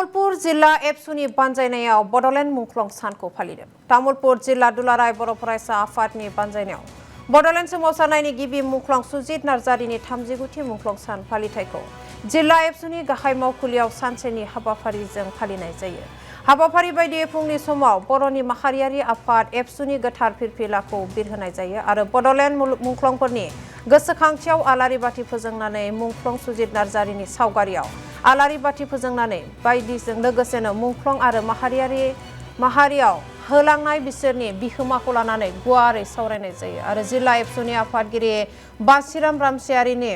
तामुलपुर जिल्ला एबसुनि बानजायनायाव बड'लेण्ड मुंख्लं सानखौ फालिदों। तामुलपुर जिल्ला दुलाराय बर' फरायसा आफादनि बानजायनायाव बड'लेण्ड सोमावसारनायनि गिबि मुंख्लं सुजित नार्जारिनि 39थि मुंख्लं सान फालिथायखौ जिल्ला एबसुनि गाहाय मावखुलियाव सानसेनि हाबाफारिजों फालिनाय जायो। हाबाफारि बायदियै फुंनि समाव बर'नि माहारियारि आफाद एबसुनि गोथार फिरफिलाखौ बिरहोनाय जायो आरो बड'लेण्ड मुंख्लंफोरनि गोसोखांथियाव आलारि बाथि फोजोंनानै मुंख्लं सुजित नार्जारिनि सावगारियाव आलारि बाथि फोजोंनानै बायदिजों लोगोसेनो मुंख्लं आरो माहारियाव होलांनाय बिसोरनि बिहोमाखौ लानानै गुवारै सावरायनाय जायो आरो जिल्ला एबसुनि आफादगिरि बासिराम रामसियारिनि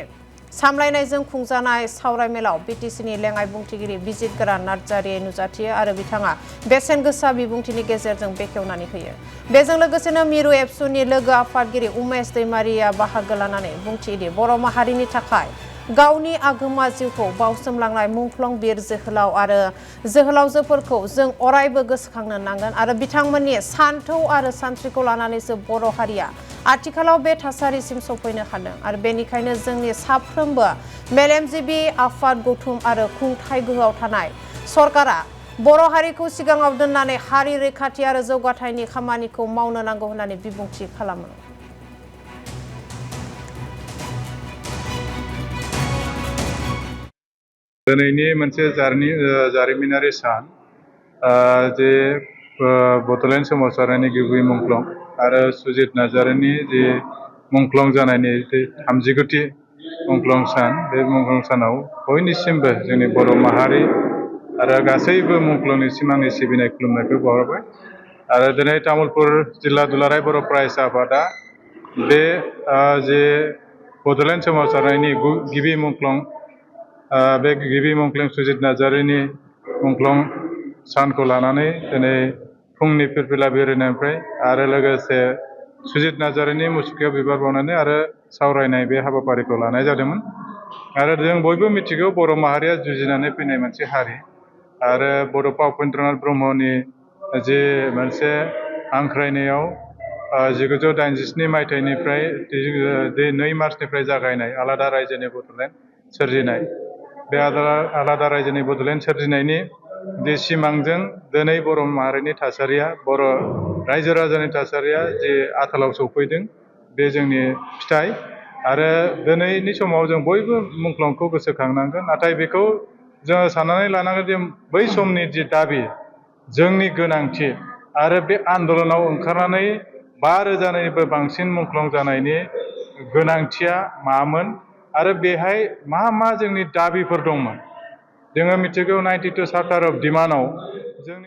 सामलायनायजों खुंजानाय सावरायमेलाव बिटिसिनि लेङाइ बुंथिगिरि बिजितगोरा नार्जारि नुजाथियो आरो बिथाङा बेसेन गोसा बिबुंथिनि गेजेरजों बेखेवनानै होयो। बेजों लोगोसेनो मिरु एबसुनि लोगो आफादगिरि उमेश दैमारिया बाहागो लानानै बुंथियोदि बर' माहारिनि थाखाय गावनि आगोमा जिउखौ बावसोमलांनाय मुंख्लं बिर जोहोलाव आरो जोहोलावजोफोरखौ जों अरायबो गोसोखांनो नांगोन आरो बिथांमोननि सान्थौ आरो सानस्रिखौ लानानैसो बर' हारिया आथिखालाव बे थासारिसिम सफैनो हादों आरो बेनिखायनो जोंनि साफ्रोमबो मेलेमजिबि आफाद गौथुम आरो खुंथाय गोहोआव थानाय सरकारा बर' हारिखौ सिगाङाव दोननानै हारि रैखाथि आरो जौगाथायनि खामानिखौ मावनो नांगौ होननानै बिबुंथि खालामो। दिनैनि मोनसे जारिमिनारि सान जे बड'लेण्ड सोमावसारनायनि गिबि मुंख्लं आरो सुजित नार्जारिनि जे मुंख्लं जानायनि 39थि मुंख्लं सान, बे मुंख्लं सानाव बयनिसिमबो जोंनि बर' माहारि आरो गासैबो मुंख्लंनिसिम आंनि सिबिनाय खुलुमनायखौ बावहरबाय। आरो दिनै तामुलपुर जिल्ला दुलाराय बर' फरायसा आफादा बे जे बड'लेण्ड सोमावसारनायनि गिबि मुंख्लं बे गिबि मुंख्लं सुजित नार्जारिनि मुंख्लं सानखौ लानानै दिनै फुंनि फिरफिला बिरहोनायनिफ्राय आरो लोगोसे सुजित नार्जारिनि मुसुखायाव बिबार बावनानै आरो सावरायनाय बे हाबाफारिखौ लानाय जादोंमोन। आरो जों बयबो मिथिगौ बर' माहारिया जुजिनानै फैनाय मोनसे हारि आरो बड'फा उपेन्द्रनाथ ब्रह्मनि जे मोनसे हांख्रायनायाव 1987 मायथाइनिफ्राय 2 मार्चनिफ्राय जागायनाय आलादा रायजोनि बड'लेण्ड सोरजिनाय, बे आलादा रायजोनि बड'लेण्ड सोरजिनायनि जे सिमांजों दिनै बर' माहारिनि थासारिया, बर' रायजो राजानि थासारिया जे आथालाव सौफैदों, बे जोंनि फिथाइ। आरो दिनैनि समाव जों बयबो मुंख्लंखौ गोसोखांनांगोन, नाथाय बेखौ जोङो साननानै लानांगोन जे बै समनि जि दाबि, जोंनि गोनांथि आरो बे आन्दलनाव ओंखारनानै 5,000निबो बांसिन मुंख्लं जानायनि गोनांथिया मामोन आरो बेहाय मा जोंनि दाबिफोर दंमोन। जोङो मिथिगौ 92 चार्टार अफ डिमान्डआव जोंनि